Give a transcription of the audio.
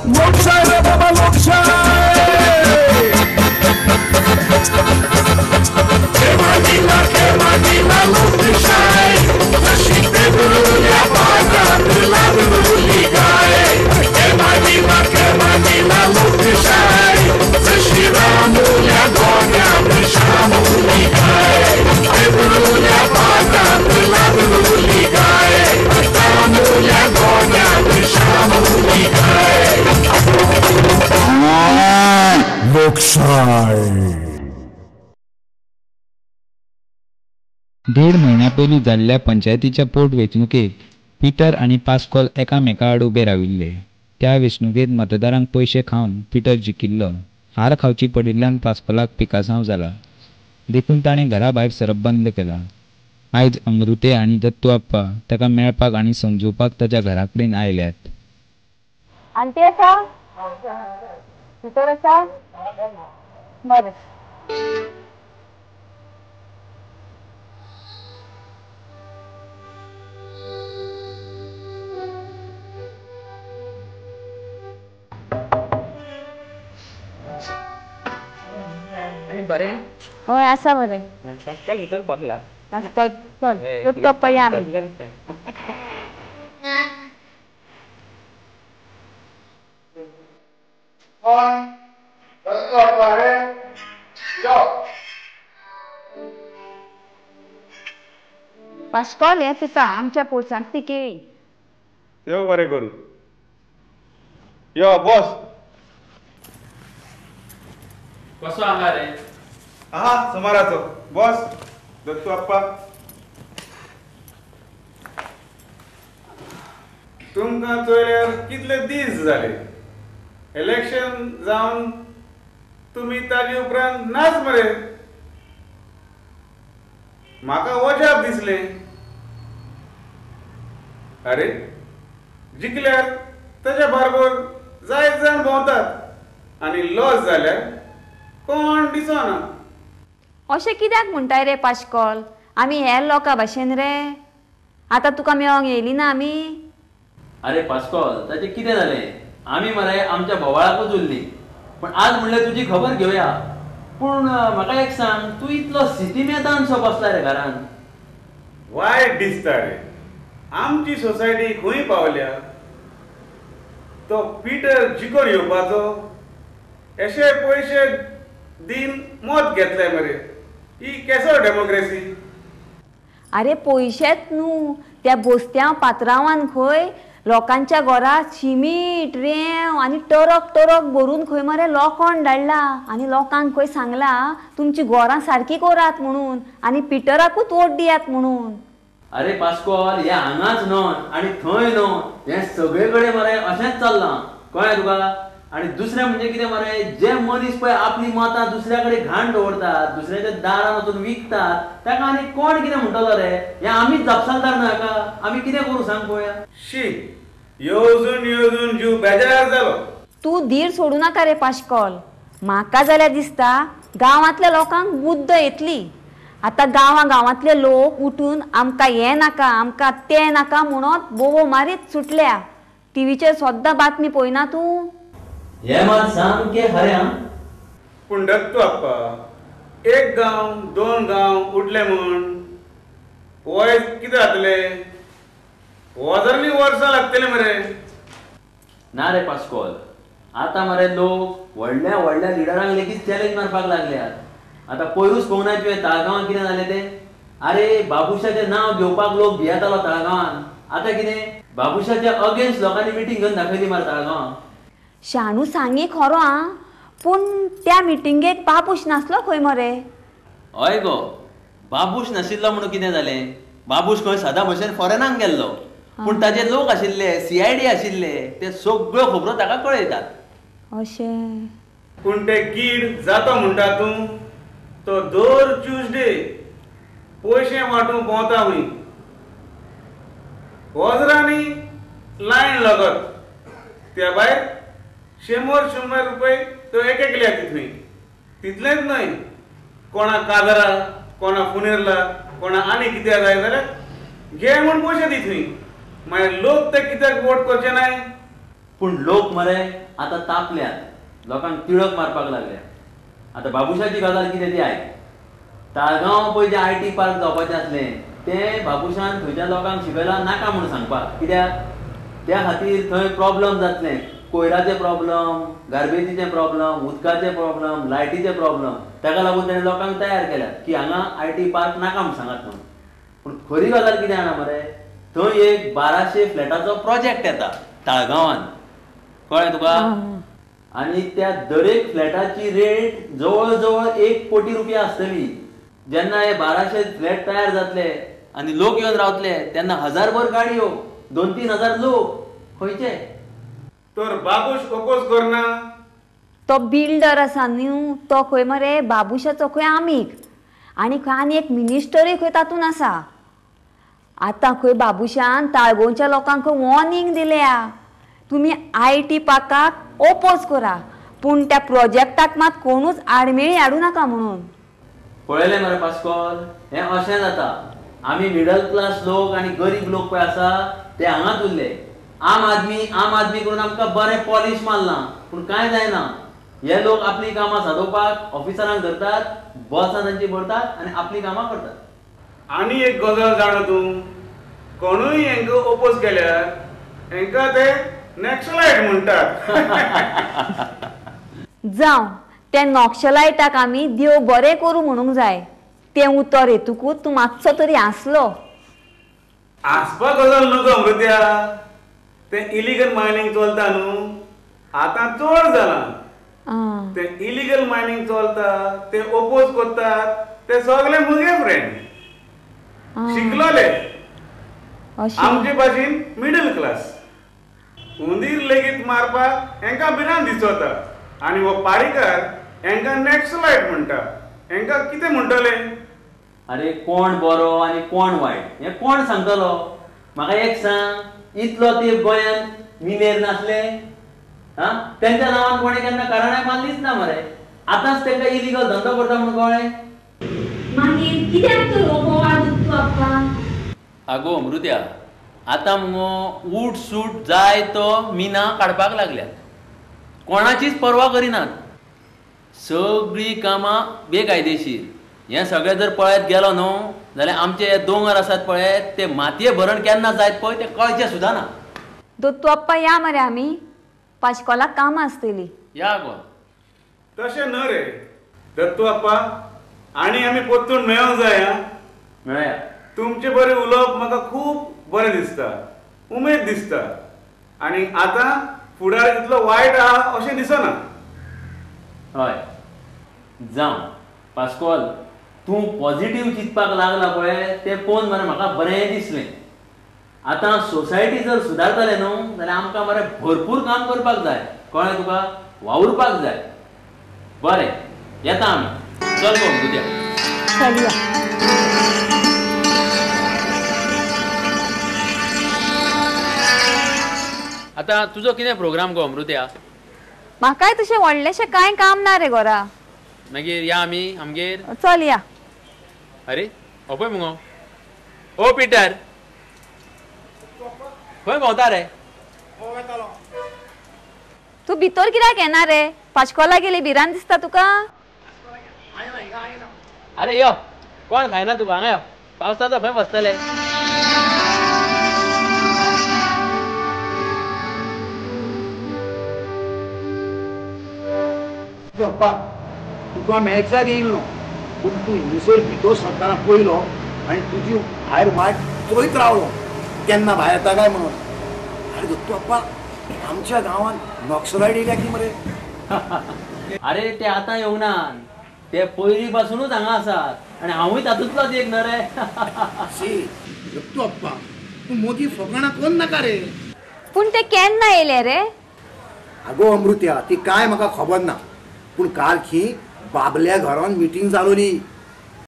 लोकशाय रे बाबा लोकशाय. लोकशाय तशी देवरुल्या बागांत लागली गाय. लोकशाय जशी रामुल्या गोग्यांत श्यामुली गाय. देवरुल्या बागांत लागली गाय. रामुल्या गोग्यांत श्यामुली गाय. लोकशाय. 1.5 म्हयन्या पयलीं जाल्ल्या पंचायतीच्या पोट वेंचणुकेक पिटर आनी पास्कॉल एकामेका आड उबे राविल्ले. त्या वेंचणुकेंत मतदारांक पयशे खावन पिटर जिखिल्लो. हार खावची पडिल्ल्यान पास्कॉलाक पिकासांव जाला. देखून ताणें घरा भायर सरप बंद केलां. आयज अमृते आनी दत्तू आप्पा ताका मेळपाक आनी समजुवपाक ताच्या घरा कडेन आयल्यात. आंटी आसा? पिटर आसा? बरें. बरें? हय आसा बरें. चल चल पळया आमी. पास्कॉल हें पिता आमच्या पोरसांत ती केळी. देव बरें करूं. यो बस. कसो आहा रे? आहा सुमाराचो. बस दत्तू आप्पा. तुमकां चोयल्यार कितले दीस जाले. इलेक्शन जावन तुमी ताजे उपरांत नाच मरे. म्हाका अजाप दिसलें. अरे जिखल्यार ताज्या बरोबर जायत जाण भोंवतात आनी लॉस जाल्यार कोण दिसना. अशें कित्याक म्हणटाय रे पास्कॉल? आमी हेर लोकां भाशेन रे? आतां तुका मेळोंक येयली ना आमी? अरे पास्कॉल ताचें कितें जालें? आमी मरे आमच्या बोवाळाकूच उरली. पण आज म्हणल्यार तुजी खबर घेवया. पूण म्हाका एक सांग, तूं इतलो सिटीमेतान सो बसला रे घरान? वायट दिसता रे. आमची सोसायटी खंय पावल्या. तो पिटर जिखून येवपाचो अशे पयशे दिन मत घेतले मरे. ही केसो डेमोक्रेसी? अरे पयशेच न्हू, त्या बोस्त्यांव पात्रांवान खंय लोकांच्या घरा शिमीट रेंव आनी टरक टरक भरून खंय मरे लोखण धाडला आनी लोकांक खंय सांगला तुमची घरां सारकी करात म्हणून आनी पिटराकूच वोट दियात म्हणून. अरे पास्कॉल हे हांगाच न्हय आनी थंय न्हय, हें सगळे कडेन मरे अशेंच चल्लां. कळ्ळें तुका? आनी दुसरें म्हणजे कितें मरे, जे मनीस पळय आपली मतां दुसऱ्या कडेन घाण दवरतात, दुसऱ्याच्या दारान वचून विकतात, ताका आनी कोण कितें म्हणटलो रे? हें आमीच जापसालदार न्हय हाका. आमी कितें करूं सांग पळोवया. शी, येवजून येवजून जीव बेजार जालो. तूं धीर सोडूं नाका रे पास्कॉल. म्हाका जाल्यार दिसता गांवांतल्या लोकांक बुद्द येतली. आतां गांवां गांवांतले लोक उठून आमकां हें नाका आमकां तें नाका म्हणत बोवो मारीत सुटल्या. टिवीचेर सद्दां बातमी पळयना तूं? हें मात सामकें खरें. आं पूण दत्तू आप्पा, एक गांव दोन गांव उठले म्हूण वयस कितें जातलें? हजारांनी वर्सां लागतलीं मरे. ना रे पास्कॉल, आतां मरे लोक व्हडल्या व्हडल्या लिडरांक लेगीत चॅलेंज मारपाक लागल्यात. आतां पयरूच पळोवंक ना तुवें ताळगांवां कितें जालें तें? अरे बाबुशाचें नांव घेवपाक लोक भियेतालो ताळगांवान. आतां कितें बाबुशाच्या अगेन्स्ट लोकांनी मिटींग घेवन दाखयली मरे ताळगांवां. शाणू सांगी खरो आं, पूण त्या मिटिंगेक बाबूश नासलो खंय मरे? हय गो, बाबूश नाशिल्लो म्हणून कितें जालें? बाबूश खंय सदां भशेन फॉरेनाक गेल्लो, पूण ताजे लोक आशिल्ले, CID आशिल्ले, ते सगळ्यो खबरो ताका कळयतात. अशें? पूण ते गीड जाता म्हणटा तूं, तो दर ट्युजडे पयशे वांटूंक भोंवता खंय. हजरांनी लायन लागत. त्या भायर 100 100 रुपये तो एक एकल्याक दित. तितलेंच न्हय, कोणा काजरा, कोणा फुनेरला, कोणा आनी कित्याक जाय जाल्यार घे म्हूण पयशे दित. मागीर लोक ते कित्याक वोट करचे नाय? पूण लोक मरे आतां तापल्यात, लोकांक तिडक मारपाक लागल्या. आतां बाबुशाची गजाल कितें ती आयक. ताळगांव पळय जें I T park जावपाचें आसलें तें बाबुशान थंयच्या लोकांक शिकयलां नाका म्हूण सांगपाक. कित्याक त्या खातीर थंय प्रॉब्लम जातलें, कोयराचे प्रॉब्लम, गार्बेजीचे प्रॉब्लम, उदकाचे प्रॉब्लम, लायटीचे प्रॉब्लम. ताका लागून ताणें लोकांक तयार केल्यात की हांगा I T park नाका म्हूण सांगात म्हणून. पूण खरी गजाल कितें जाणा मरे, थंय एक 1200 फ्लॅटाचो प्रोजेक्ट येता ताळगांवान, कळ्ळें तुका? आनी त्या दरेक फ्लॅटाची रेट जवळ जवळ 1 कोटी रुपया आसतली. जेन्ना हे 1200 फ्लॅट तयार जातले आनी लोक येवन रावतले तेन्ना 1000भर गाडयो, 2-3 हजार लोक खंयचे. तर बाबूश ओपोज करना. तो बिल्डर आसा न्हू तो खंय मरे बाबुशाचो खंय आमीग, आनी खंय आनी एक मिनिस्टरूय खंय तातूंत आसा. आतां खंय बाबुशान ताळगांवच्या लोकांक वॉर्निंग दिल्या, तुमी I T पार्काक ओपोज करा पूण त्या प्रोजेक्टाक मात कोणूच आडमेळी हाडूं नाका म्हणून. पळयलें मरे पास्कॉल, हें अशें जाता. आमी मिडल क्लास लोक आनी गरीब लोक पळय आसा ते हांगाच उरले. आम आदमी आम आदमी करून आमकां बरें पॉलिश मारलां पूण कांय जायना. हे लोक आपलीं कामां सादोवपाक ऑफिसरांक धरतात, बॉल्सां तांची भरतात आनी आपलीं कामां करतात. आनी एक गजाल जाणा तूं, कोणूय हेंकां ओपोज केल्यार हेंकां ते नॅक्सलायट म्हणटात. जावं त्या नॉक्सलायटाक आमी देव बरें करूं म्हणूंक जाय. तें उतर येतकूच तूं मातसो तरी हांसलो. हांसपा गजाल न्हू गो अमृत्या, तें इलिगल मायनींग चलता न्हू आतां चड जालां. तें इलिगल मायनींग चलता, ते ओपोज करतात ते सगळे मुगे फ्रेंड शिकलोले, आमचे भाशेन मिडल क्लास. उंदीर लेगीत मारपाक हेंकां भिरांत दिसता आनी हो पारीकर हेंकां नॅक्सलायट म्हणटा. हेंकां कितें म्हणटले? अरे कोण बरो आनी कोण वायट हें कोण सांगतलो? म्हाका एक सांग, इतलो तेंप गोंयांत मिनेर नासले? आं, तेंच्या नांवान कोणें केन्ना कारणां मारलीच ना मरे. आतांच तेंकां इलिगल धंदो करता म्हूण कळ्ळें. मागीर कित्याक तर हो बोवाळ दुखतो आप्पा? आगो अमृत्या, आतां मुगो ऊट सूट जाय तो मिना काडपाक लागल्यात, कोणाचीच पर्वा करिनात, सगळीं कामां बेकायदेशीर. हें सगळें जर पळयत गेलो न्हू जाल्यार आमचे हे दोंगर आसात पळय ते मातये भरण केन्ना जायत पळय ते कळचें सुद्दां ना. दत्तू आप्पा या मरे, आमी पाशकोलाक कामां आसतलीं. या गो. तशें न्हय रे दत्तू आप्पा, आनी आमी परतून मेळोंक जाय. आं, मेळया. तुमचें बरें उलोवप म्हाका खूब बरें दिसता, उमेद दिसता आनी आतां फुडार इतलो वायट आहा अशें दिसना. हय जावं पास्कॉल, तूं पॉझिटीव चिंतपाक लागला पळय तें पळोवन मरे म्हाका बरें दिसलें. आतां सोसायटी जर सुदारतलें न्हू जाल्यार आमकां मरे भरपूर काम करपाक जाय, कळ्ळें तुका? वावुरपाक जाय. बरें येता आमी, चल गो उद्या. चलया. आतां तुजो कितें प्रोग्राम गो अमृत्या? म्हाकाय तशें व्हडलेशें कांय काम ना रे गोरा. मागीर या आमी आमगेर. चल या. अरे हो पळय मुगो, ओ पिटर खंय भोंवता रे? तूं भितर कित्याक येना रे? पाशकोला गेली भिरांत दिसता तुका? अरे यो, कोण खायना तुका? हांगा यो, पावसाचो खंय बसतले? पप्पा तुका मेळचाक येयलो पूण तूं हिंगसर भितर सरतना पयलो आनी तुजी भायर वाट चोयत रावलो केन्ना भायर येता काय म्हणून. अरे दत्तू पप्पा, आमच्या गांवांत नक्सलायट येयल्या की मरे? अरे ते आतां येवंक ना, ते पयलीं पासुनूच हांगा आसात आनी हांवूय तातूंतलोच एक न्हय रे. शी दत्तू पप्पा, तूं मोदी फकाणां कोण नाका रे. पूण ते केन्ना येयले रे? आगो अमृत्या, ती काय म्हाका खबर ना, पूण काल खी बाबल्या घरान मिटींग जालोली.